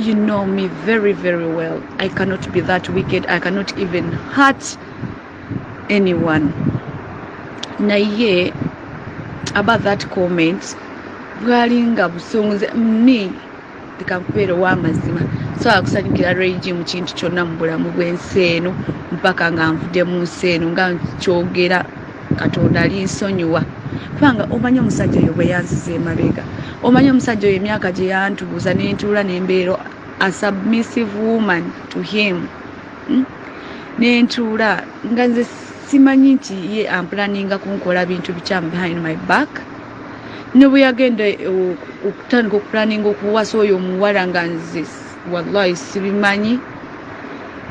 You know me very very well. I cannot be that wicked. I cannot even hurt anyone. Naye about that comment, bwalinga busungu. Nze me, leka nkubeera ow'amazima, sobola kusanyukira Ray G mu kintu kyonna mu bulamu bw'ensi eno mpaka nga nvudde mu nsi eno, nga nkyogera, Katonda alinsonyiwa, kubanga omanyi omusajja oyo bwe yanziza emabega, omanyi omusajja oyo emyaka gye yantuuza nentuula nembeera a submissive woman to him, Nentuula nga nze simanyi nti ye amplaninga kunkola bintu bikyamu behind my back. Ne bwe yagenda okutandika okuplaninga okuwasa oyo omuwala, nga nze wallahi sibimanyi,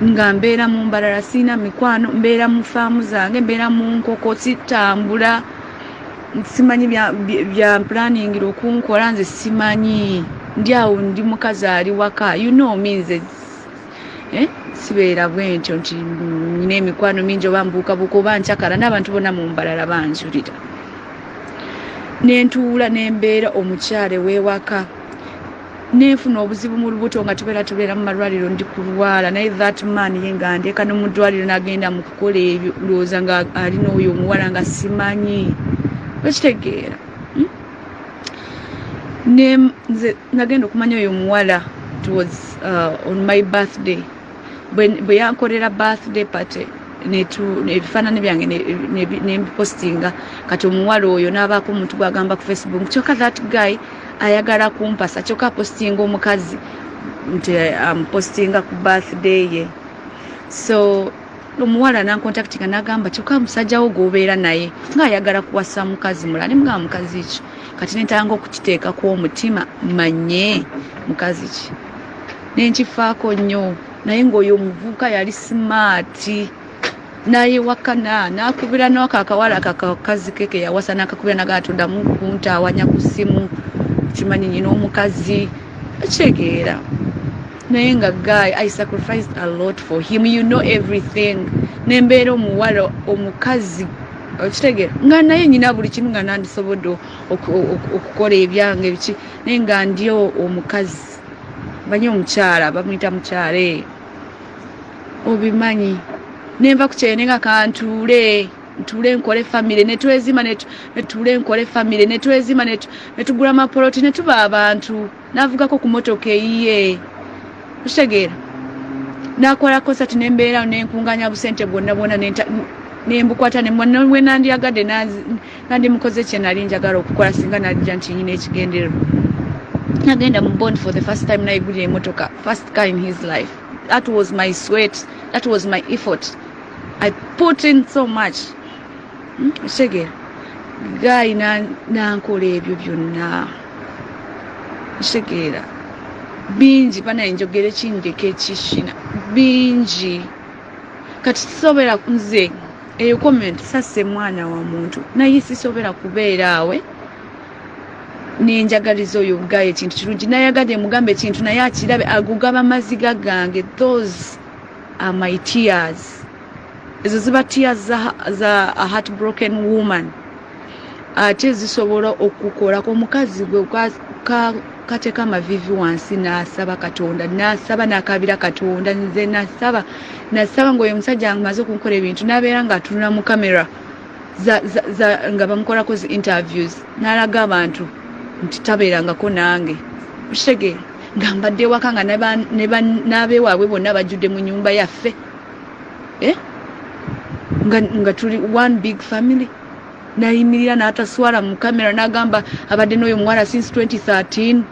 nga mbeera mu Mbarara, siina mikwano, mbeera mu faamu zange, mbeera mu nkoko, sitambula, simanyi byamplaningira okunkola. Nze simanyi, ndi awo, ndi mukazi ali waka. You know me, nze sibeera bwentyo nti nina emikwano mingi oba mbuukabuuka oba nkyakala n'abantu bonna mu Mbarara banjulira. Nentuula nembeera omukyala ew'ewaka, nenfuna obuzibu mu lubuto, nga tubeera mu malwaliro, ndi kulwala, naye that man ye nga ndeka no mu ddwaliro n'agenda mu kukola ebyo, ndowooza nga alina oyo omuwala, nga simanyi. Okitegeera? Ne nze nagenda okumanya oyo omuwala, it was on my birthday, bwe yankolera birthday party, ebifaananyi byange nembipostinga. Kati omuwala oyo n'abaako omuntu gwagamba ku Facebook, kyokka that guy ayagala kumpasa, kyokka apostinga omukazi nti amupostinga ku birthday ye. So omuwala nancontactinga nagamba, kyokka musajja wo gwobeera naye ngaayagala kuwasa mukazi mulala. Nemugamba, mukazi ki? Kati nentanga okukiteekako omutima, manye mukazi ki, nenkifaako nnyo. Naye ngaoyo omuvubuka yali smart, nayewakana nakubira nako akawala kakakazi ke keyawasa, nakakubira nagaa, tuddamu kuntaawanya ku ssimu, kimanyi nyina omukazi. Okitegeera? Naye nga guy, I sacrificed a lot for him. You know everything. Nembeera omuwala omukazi, okitegeera, nga naye nyina buli kimu, nga nandisobodde okukola ebyange biki, naye nga ndi omukazi, manyi omukyala bamuyita mukyala, obimanyi. Nenva ku kyene nga kantuule, ntuule nkole famire, netwezima, netuule nkole famire, netwezima, netugula amapoloti, netuba abantu, navugako ku motoka eyiye. Okitegeera? Nakola concert, nembeera nenkunganya busente bwonna bwonna, nembukwata, bwe nandyagadde nandimukoze kye nali njagala okukola singa najja nti nyina ekigendererwa. Nagenda mu bond for the first time, nayigulira emotoka, first car in his life. That was my sweat, that was my effort. I put in so much. Okitegeera? Guy nankola ebyo byonna. Okitegeera? Bingi banaye, njogere kindeka ekishina bingi. Kati sisobera nze eyo comment, sasse mwana wa muntu, naye sisobera kubeera awe nenjagaliza oyo guy ekintu kirungi. Nayagadde mugambe ekintu, naye akirabe, agugaba maziga gange. Those are my tears. Ezo ziba tears za a heartbroken woman, ate zisobola okukolako omukazi gwe kateeka amavivi wansi n'asaba Katonda, n'asaba n'akabira Katonda. Nze nasaba, nasaba ngaoyo omusajja amaze okunkola ebintu, n'abeera ng'atunula mu kamera nga bamukolako zi interviews, n'alaga abantu nti tabeerangako nange. Okitegeera? Nga mbadde ewaka, nga n'abeewaabwe bonna bajjudde mu nyumba yaffe, eh? Nga tuli one big family. Nayimirira n'ataswala mu kamera n'agamba abadde n'oyo omuwala since 2013,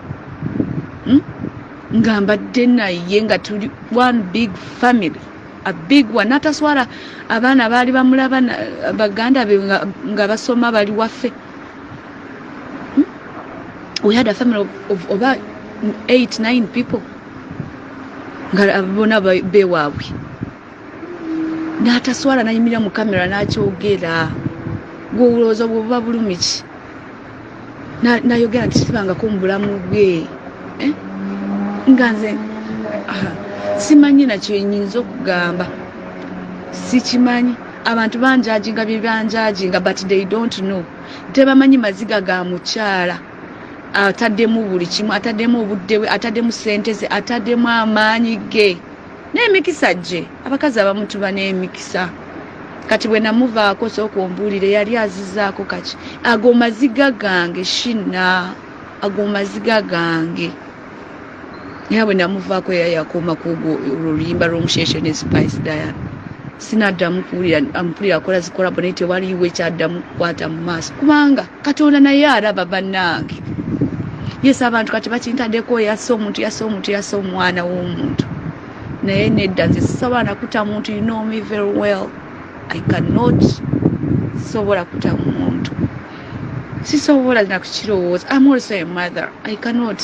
Nga mbadde naye, nga tuli one big family, a big one. N'ataswala, abaana baali bamulaba, baganda be nga basoma bali waffe, We had a family of oba 8 9 people, nga bonna bewaabwe. N'ataswala n'ayimirira mu kamera n'akyogera. Gwolowooza bwe buba bulumi ki? Nayogera nti sibangako mu bulamu bwe, eh? Nga nze simanyi nakyo nyinza okugamba, sikimanyi. Abantu banjudginga bye banjudginga, but they don't know, tebamanyi maziga ga mukyala. Ataddemu buli kimu, ataddemu obudde bwe, ataddemu sente ze, ataddemu amaanyi ge n'emikisa gye. Abakazi abamu tuba n'emikisa. Kati bwe namuvaako, sooka ombuulire, yali azizaako kaki? Ago maziga gange, shina, ago maziga gange. Era bwe namuvaako, era yakoma ku oluyimba lw'omusheshe ne Spice Diana. Sinaddamu kuwulira ampulira akola zi collabo, naye tewaliwo ekyaddamu kukwata mu maaso, kubanga Katonda naye alaba. Bannange, yes, abantu kati bakintaddeko, yasse omuntu, yasse omuntu, yasse omwana w'omuntu, naye nedda, nze sisobola nakuta muntu. You know me very well, I cannot, sobola kuta muntu, sisobola nakukirowooza. I'm also a mother, I cannot,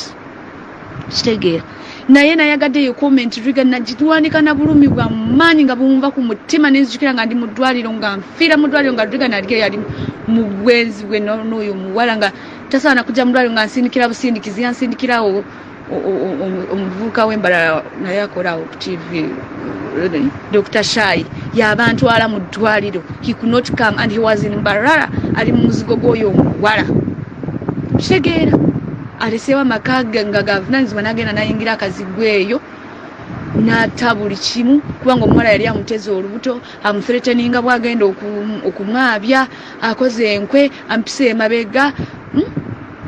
kitegeera. Naye nayagadde eyo comment riga nagitwandika na bulumi bwa maanyi nga bunva ku mutima. Nenzijukira nga ndi mu ddwaliro, nga nfiira mu ddwaliro, nga Riga nalyo yali mu bwenzi bwe n'oyo muwala, nga tasobola nakujja mu ddwaliro, nga nsindikira busindikizi, yansindikirawo omuvubuka w'embalala naye akolaawo ku TV, Dr Shai, yabantwala mu ddwaliro. He could not come and he was in Mbarara, ali mu muzigo gw'oyo omuwala, kitegeera. Aleseewo amaka nga gavunanyizibwa, n'agenda n'ayingira akazigo eyo n'atta buli kimu, kubanga omuwala yali amuteze olubuto, amuthreateninga bwagenda okumwabya, akoze enkwe, ampise emabega.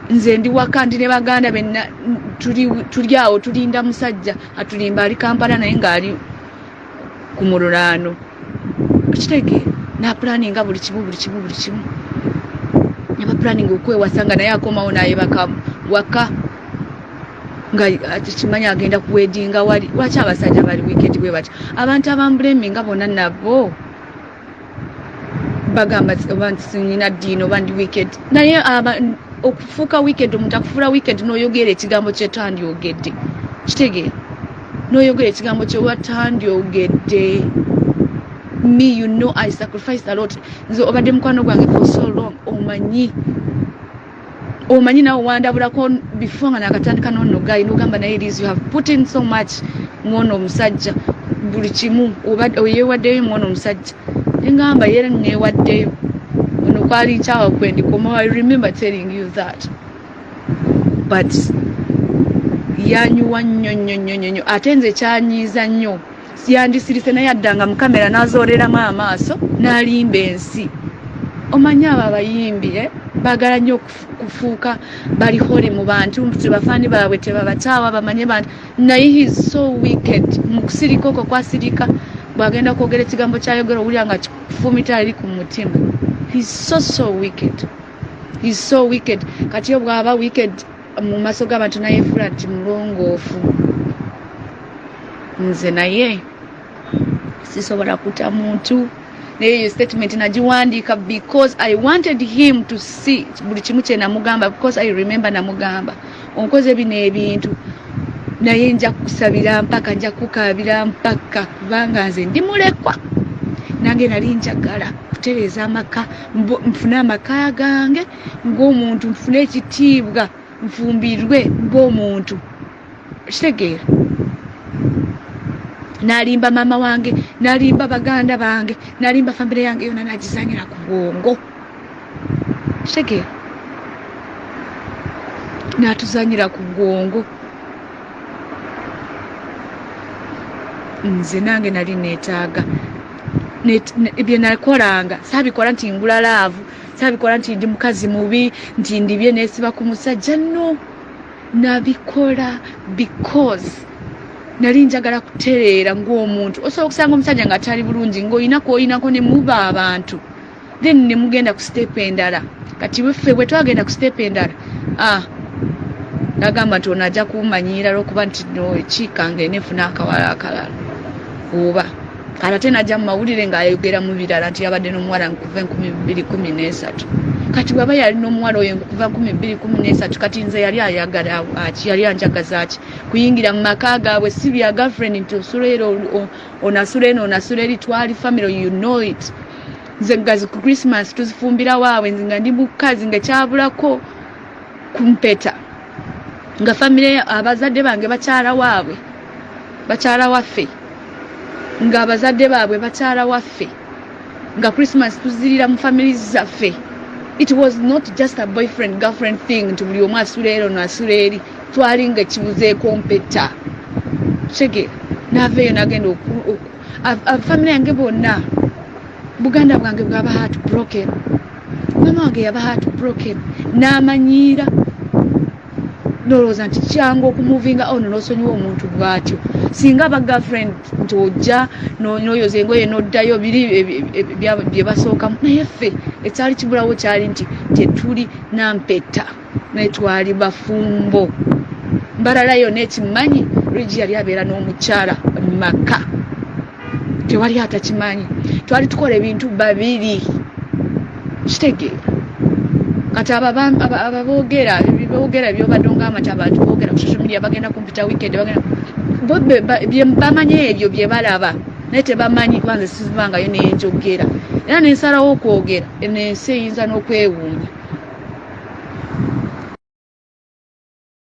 Nze ndi waka, ndi ne baganda benna, tuli awo tulinda musajja atulimba ali Kampala, naye ng'ali ku mululaano, okitegeera. Naplanninga buli kimu, buli kimu, buli kimu, nabaplanninga okwewasa, nga naye akomawo nayebaka waka, nga kimanyi agenda kuweddinga wali. Lwaki abasajja bali wicked bwe batyo? Abantu abamblaminga bonna nabo bagamba oba nti sinyina ddiini oba ndi wicked, naye okufuuka wicked, omuntu akufuula wicked n'oyogera ekigambo kyetandyogedde, kitegeera, n'oyogera ekigambo kyewatandyogedde. Me, you know I sacrificed a lot. Nze obadde mukwano gwange for so long, omanyi, omanyi nawe wandabulako before nga nakatandika nono guy, nogamba, "Naye Liz, you have put in so much mwono omusajja, buli kimu oyewaddeyo mwono omusajja." Neŋŋamba, yera newaddeyo ono kwali nkyawa kwendikoma. I remember telling you that, but yanyuwa nnyo nnyo nnyo nnyo nnyo. Ate nze kyanyiiza nnyo, yandisirise naye addanga mu kamera n'azooleramu amaaso n'alimba ensi. Omanyi abo abayimbi, eh? Baagala nnyo kufuuka bali holy mu bantu, tebafaani baabwe tebabataawa bamanye bantu, naye he is so wicked. Mu kusirika okwo kwasirika, bw'agenda kwogera ekigambo kyayogera, owulira nga kifumita eri ku mutima. He is so so wicked, he is so wicked. Kati yo bw'aba wicked mu maaso g'abantu, nayefuula nti mulongoofu. Nze naye sisobola kuta muntu, naye eyo statement nagiwandiika because I wanted him to see buli kimu kye namugamba, because I remember namugamba, "Onkoze bino ebintu, naye nja kukusabira mpaka, nja kukaabira mpaka, kubanga nze ndi mulekwa, nange nali njagala kutereeza amaka, nfune amaka gange ng'omuntu, nfune ekitiibwa, nfumbirwe ng'omuntu," kitegeera. N'alimba maama wange, n'alimba baganda bange, n'alimba famire yange yonna, n'agizanyira ku bwongo, kitegeera, n'atuzanyira ku bwongo. Nze nange nali neetaaga bye nakolanga, saabikola nti ngula love, saabikola nti ndi mukazi mubi, nti ndibye neesiba ku musajja. No, nabikola because nali njagala kutereera ng'omuntu. Osobola okusanga omusajja nga atali bulungi, ng'oyinako oyinako ne muba abantu, then ne mugenda ku step endala. Kati ffe bwe twagenda ku step endala, ah, nagamba nti ono ajja kummanyiira lwokuba nti no ekiikange nefuna akawala akalala, oba kati ate najja mu mawulire ng'ayogera mu birala nti yabadde n'omuwala nkuva 2013. Kati bw'aba yali n'omuwala oyo nkuva 2013, kati nze yali ayagala aki? Yali anjagaza ki? Kuyingira mu maka gaabwe, si bya girlfriend nti osula era onasula eno, onasula eri. Twali family, you know it. Nze gazi ku Christmas tuzifumbira waabwe, nze nga ndi mukazi nga kyabulako kumpeta, nga famire abazadde bange bakyala waabwe, bakyala waffe, nga abazadde baabwe bakyala waffe, nga Christmas tuzirira mu family zaffe. It was not just a boyfriend girlfriend thing nti buli omu asula eri, ono asula eri. Twali nga ekibuzeeko mpeta, kitegeera? Naava eyo nagenda family yange bonna, buganda bwange bwaba heart broken, mama wange yaba heart broken n'amanyiira. Nolowooza nti kyangu okumovinga ono n'osonyiwa omuntu bw'atyo? Singa aba girlfriend nti ojja noyoza engoye noddayo, biri bye basookamu. Naye ffe ekyali kibulawo kyali nti tetuli nampeta, naye twali bafumbo. Mbarara yonna ekimanyi Regi yali abeera n'omukyala maka, tewali atakimanyi. Twali tukola ebintu babiri, kitegeera? Kati ababoogera boogera byobadde ngamba nti abantu boogera ku social media, bagenda kumpita weekend, bagenda bamanyi ebyo bye balaba, naye tebamanyi kuba nze sivangayo nenjogera era nensalawo okwogera. Eno ensi eyinza n'okwewuunya.